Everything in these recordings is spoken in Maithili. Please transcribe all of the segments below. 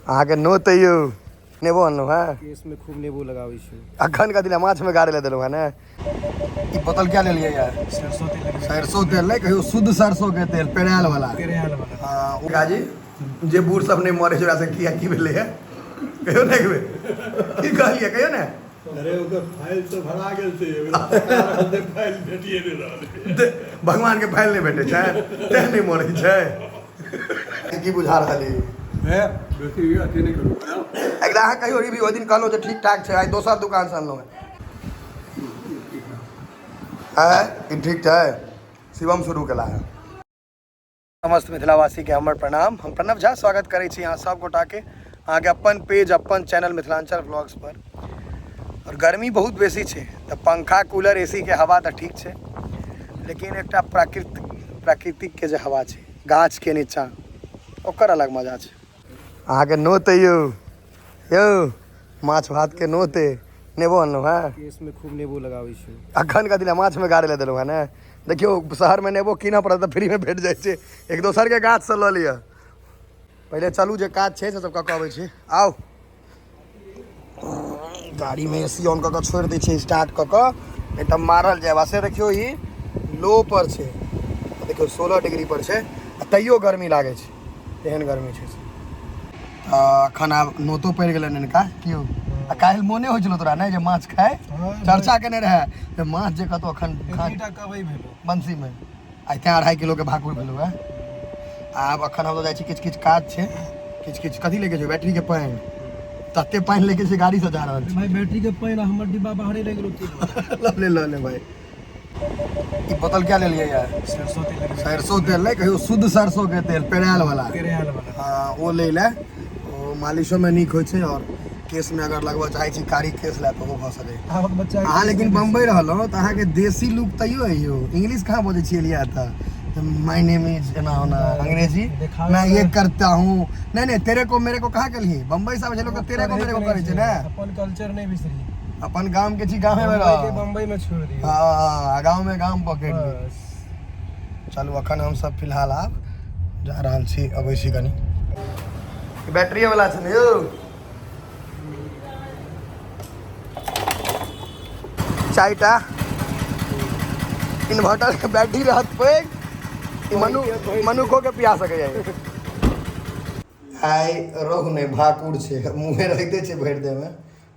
अहाँके नोत यौ नेबो अनलहुँ हेँ। केसमे खूब नेबो लगाबै छी। अखन कथी लए माछमे गाड़ै लए देलहुँ हेँ ने? ई बोतल क्या लेलियै यार? सरसों तेल। सरसों तेल नहि कहियौ, शुद्ध सरसों के तेल, पेड़ायल वाला। पेड़ायल वाला। हँ, ओ काजी जे बूढ़ सब नहि मरै छै ओकरा से किया की भेलै हे कहियौ ने एक बेर, की कहलियै कहियौ ने। अरे ओकर फाइल तऽ भरा गेल छै, ओकरा पता रहल जे फाइल भेटिए नहि रहल छै। भगवान के फाइल नहि भेटै छै तें नहि मरै छै। की बुझा रहल है? हे, बेसी अथी नहि करू। एकरा अहाँ कहियो रिव्यू। ओहि दिन कहलहुँ जे ठीक ठाक छै, आइ दोसर दोकानसँ अनलहुँ हेँ। ई ठीक छै। शिवम शुरू केला है। समस्त मिथिलावासीके हमर प्रणाम। हम प्रणव झा स्वागत करै छी अहाँ सब गोटाके अहाँके अपन पेज, अपन चैनल मिथिलाञ्चल व्लॉग्स पर। आओर गर्मी बहुत बेसी छै तऽ पंखा, कूलर, एसीके हवा तऽ ठीक छै, लेकिन एकटा प्राकृतिकके जे हवा छै गाछके नीचाँ, ओकर अलग मजा छै। अहाँके नोत यौ, यौ माछ भातके नोत। नेबो अनलहुँ हेँ। केसमे खूब नेबो लगाबै छी। अखन कथी लए माछमे गाड़ै लए देलहुँ हेँ ने? देखियौ, शहरमे नेबो कीनऽ पड़त तऽ फ्रीमे भेट जाइ छै, एक दोसरके गाछसँ लऽ लिअ। पहिले चलू, जे काज छै से सब कऽ कऽ अबै छी। आउ, गाड़ीमे ए सी ऑन कऽ कऽ छोड़ि दै छियै, स्टार्ट कऽ कऽ, नहि तऽ मारल जायब। आ से देखियौ, ई लो पर छै, देखियौ 16 डिग्री पर छै आ तैयो गर्मी लागै छै, तेहन गर्मी छै। तऽ एखन आब नोतो पड़ि गेलनि हिनका। की यौ, आ काल्हि मोने होइ छलौ तोरा नहि जे माछ खाय? चर्चा केने रहए जे माछ जे कतौ एखन खा। कबै भेलो बंसीमे आइ तेँ 2.5 किलोके भाकुर भेलौ हँ। आब एखन हम जाइ छी, किछु किछु काज छै, किछु किछु। कथी लेके छै? बैटरीके पानि, तते पानि लेके छै, गाड़ीसँ जा रहल छी। भाई, बैटरी के पानि आ हमर डिब्बा बाहरे रहि गेलो तेल वाला। लऽ ले, लऽ ले भाई। ई बोतल क्या लेलियै यार? सरसों तेल। सरसों तेल नहि कहियौ, शुद्ध सरसों के तेल, पेड़ायल वाला। पेड़ायल वाला। हँ, ओ लै लए, ओ मालिशोमे नीक होइ छै आओर केशमे अगर लगबऽ चाहै छी कारी केश लए तऽ ओहो भऽ सकै। आबक बच्चा। अहाँ लेकिन बम्बई रहलहुँ तऽ अहाँके देसी लुक तैयो अइ यौ। इंग्लिश कहाँ बजै छियै लिया तऽ my name is एना ओना अंग्रेजी। देखाबै। मैं ये करता हूँ। नहीं नहीं, तेरे को मेरे को कहाँ कलही? बम्बई से आबै छै लोक तऽ तेरे को मेरे को करै छै ने। अपन कल्चर नहि बिसरी। अपन गाम के छी, गामे मे बम्बई के रह। बम्बई में छोड़ दियौ। हँ, गाँव में गाम पकड़ि ली। बस। चलू, अखन हमसब फिलहाल आब जा रहल छी, अबै छी कनि। बैटरी वाला छै ने यौ? चारिटा इन्वर्टर के बैटरी रहत पैघ, ई मनुखो के पिया सकैए। आइ रोहु नहि, भाकुर छै। मुँहे रहिते छै भरि देहमे,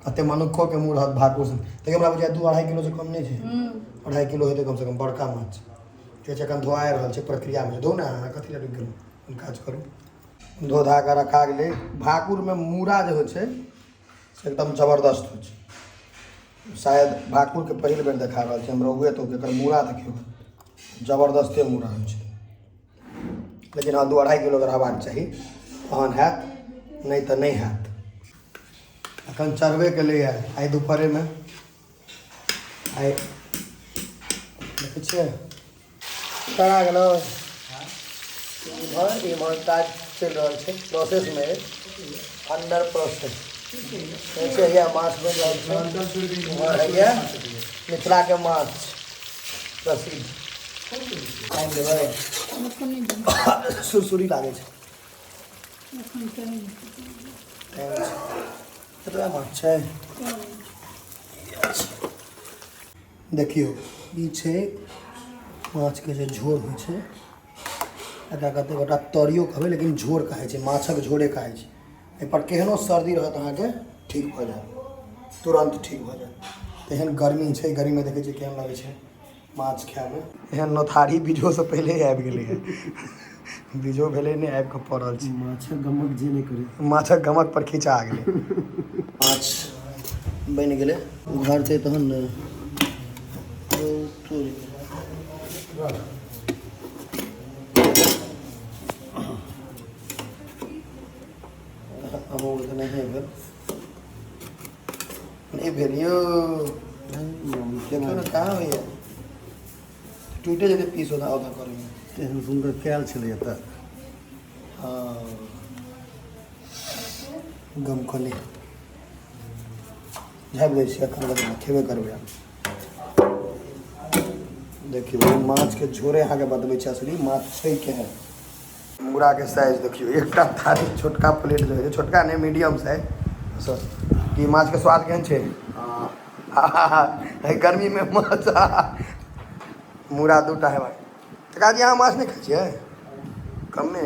कते मनुखो के मुँह रहत भाकुर से। लेकिन हमरा बुझाइ 2-2.5 किलो से कम नहि छै, 2.5 किलो हेतै कमसँ कम। बड़का माछ ठीक छै। एखन धोआ रहल छै, प्रक्रियामे छै। धो ने अहाँ, कथी लए रुकि गेलहुँ? काज करू। धो धा कऽ रखा गेलै। भाकुरमे मूड़ा जे होइ छै से एकदम जबरदस्त होइ छै। शायद भाकुरके पहिल बेर देखा रहल छै हम रहुए, तऽ एकर मूड़ा देखियौ, जबरदस्ते मूड़ा होइ छै। लेकिन हँ, 2-2.5 किलोके रहबाक चाही तहन हैत, नहि तऽ नहि हैत। एखन चढ़बे केलैए आइ दुपहरेमे। आइ देखै छियै, चढ़ा गेलौ। इम्हर इम्हर काज चलि रहल छै, प्रोसेसमे, अंडर प्रोसेस छै। हैया माछ बनि रहल छै इम्हर। हैया मिथिलाके माछ प्रसिद्ध। पानि देबै? सुरसुरी लागै छै। टाइम छै। कतबा माछ छै देखियौ। ई छै माछके जे झोर होइ छै, एकरा कते गोटा तरियो कहबै, लेकिन झोर कहै छै, माछक झोरे कहै छै। एहिपर केहनो सर्दी रहत अहाँके ठीक भऽ जायत, तुरन्त ठीक भऽ जायत। तेहन गर्मी छै, गर्मीमे देखै छियै केहन लगै छै माछ खायमे। एहन नोथारी बीजोसँ पहिले आबि गेलै हँ। बीजो भेलै नहि, आबि कऽ पड़ल छै। माछक गमक जे नहि करे। माछक गमक पर खिंचा गेलै। माछ बनि गेलै, उघारतै तहन ने। रौ तोरी। अमूल तऽ नहिए भेल, नहि भेल यौ। देखियौ ने, कहाँ होइए? टूटे जेतै पीस ओना ओना करैमे। तेहन सुन्दर कयल छलै तऽ। हँ, गमकले झापि दै छियै। एखन कनि खेबे करबै आब। देखियौ, माछके झोरे अहाँके बतबै छी, असली माछ छै केहन। मूड़ाके साइज देखियौ, एकटा थारी छोटका प्लेट जे होइ छै, छोटका नहि मीडियम साइज। सर की माछके स्वाद केहन छै? एहि गर्मीमे माछ मूड़ा दूटा हेबाक। काका जी अहाँ माछ नहि खाइ छियै? कमे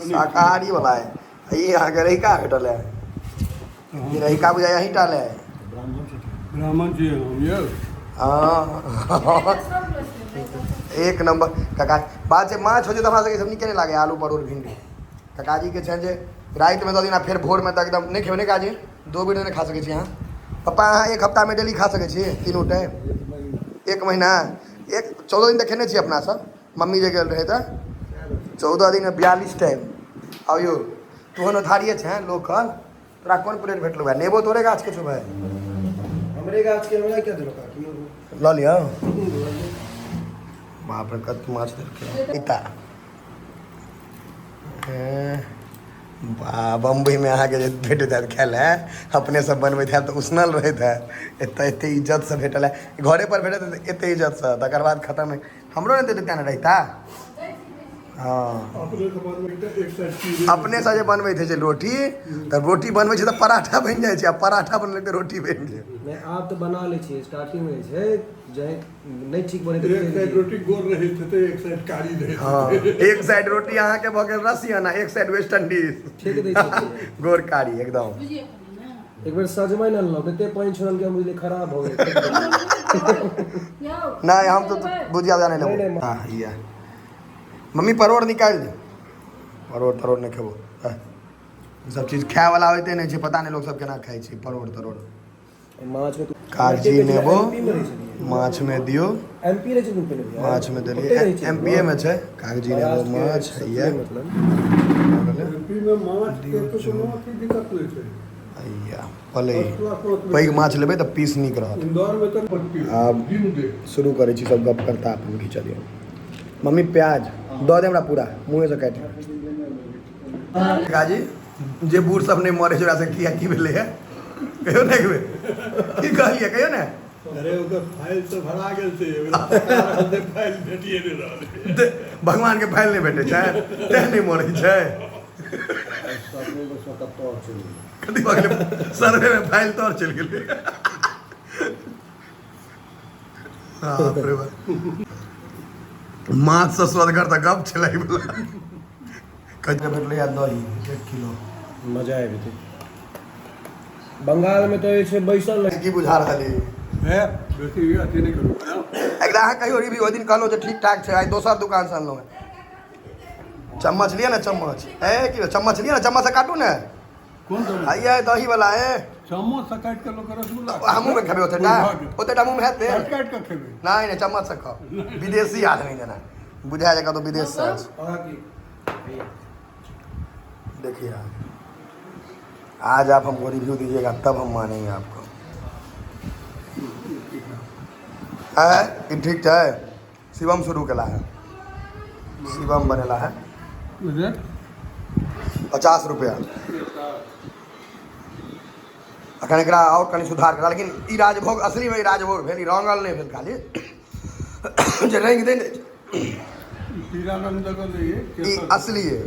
शाकाहारी वाला है। ई अहाँके रहिका भेटल है, ई रहिका बुझाइ अहीं टा ले। ब्राह्मण छियै हम यौ। हाँ एक नंबर काका। बात छै माछ होइ छै तऽ हमरा सबके सब नीके नहि लागै, आलू परोड़ भिंडी। काकाजीके छनि जे रातिमे दऽ दिन आ फेर भोरमे तऽ एकदम नहि खेबै। नहि काजी, दो बेर नहि खा सकै छी अहाँ। पप्पा अहाँ एक हफ्तामे डेली खा सकै छी तीनू टाइम? एक महीना एक 14 दिन तऽ खेने छी अपना सब, मम्मी जे गेल रहै तऽ 14 दिनमे 42 टाइम। आउ यौ, तोहन थारिए छै लोकल, तोरा कोन प्लेट भेटलौ है? नेबो तोरे गाछके छौ भाइ? हमरे गाछ के। हमरा क्या देलक? लऽ लिअ। बाप रे, कत माछ देलकै इता। बा बम्बईमे अहाँके जे भेटैत हैत खाय लए, अपने सब बनबैत हैत तऽ उसनल रहैत हैत। एतऽ एते इज्जतसँ भेटल है, घरे पर भेटत एते इज्जतसँ, तकर बाद खतम है। हमरो नहि देतै तेँ ने रहिता। हाँ अपनेसँ जे बनबैत होइ छै रोटी, तऽ रोटी बनबै छै तऽ पराठा बनि जाइ छै, आ पराठा बनलै तऽ रोटी बनि गेल। नहि, आब तऽ बना लै छियै। स्टार्टिंग मे छै जे नहि ठीक बने। एक साइड रोटी गोल रहैत हेतै, एक साइड कारी रहैत। हँ, एक साइड रोटी अहाँके भऽ गेल रसियन आ एक साइड वेस्ट इंडीज। फेक दै छियै। गोर कारी एकदम। एक बेर सजमनि अनलहुँ, तते पानि छोड़ल कि हम बुझलियै खराब भऽ गेल। नहि, हम तऽ भुजिया उजिया नहि लेबो। हाँ इएह मम्मी परोड़ निकालि दे। परोड़ तरोड़ नहि खेबो। ई सब चीज खाय वाला होइते नहि छै, पता नहि लोक सब केना खाइ छै परोड़ तरोड़। माछ में कागजी नेबो माछ में दियौ। एमपी रहै छै पहिले। माछ में देलियै, एमपीए में छै कागजी नेबो माछ हैया। मतलब एमपी में माछ के तऽ कोनो अथी दिक्कत नहि छै। हैया पलै पैघ माछ लेबै तऽ पीस नीक रहत। इंदौर में तऽ पट्टी आब दिन दे शुरू करै छी सब गप करता अपन घिचलियै। मम्मी प्याज दऽ दे हमरा पूरा मुँहेसँ काटि। काजी जे बूढ़ सब नहि मरै छै ओकरा से किया की भेलै है कहियो ने, एक बेर की कहलियै कहियो ने। अरे ओकर फाइल तऽ भरा गेल छै, ओकरा फाइल भेटिए नहि रहल। भगवान के फाइल नहि भेटै छै तें नहि मरै छै। कथी भऽ गेलै सर्वे में? फाइल तर चलि गेलै। बाप रे बाप, माछ से स्वदगर तऽ गप छलै बला। कते भेटलै? आ दही 1 किलो। मजा आबि जेतै। बंगाल में तऽ जे छै बैसल की बुझा रहल है? है बेसी अथी नहि करू। एकरा अहाँ कहियो रिव्यू। ओहि दिन कहलहुँ जे ठीक ठाक छै, आइ दोसर दुकान से अनलहुँ हेँ। चम्मच लिअ ने, चम्मच। ए की चम्मच लिअ ने, चम्मच से काटू ने। कोन चम्मच? आइए दही वाला है। चम्मच से काटि कऽ लोक रसगुल्ला अहाँ मुँहमे खेबै ओतेटा? ओतेटा मुँहमे हेतै? काटि काटि कऽ खेबै। नहि नहि, चम्मच से खाउ, विदेशी आदमी जेना बुझा जाए कतौ विदेश से आयल छै। अहाँ की देखिए, आज आप हमको रिव्यू दीजिएगा तब हम मानेंगे आपको। है ई ठीक छै। शिवम शुरू केला है, शिवम बनेला है। रेट? 50 रुपया। अखन एकरा आओर कनि सुधार करा, लेकिन ई राजभोग असलीमे ई राजभोग भेल, ई रंगल नहि भेल, खाली जे रंग दे ने। पीला रंग दऽ कऽ दैये। ई असली है।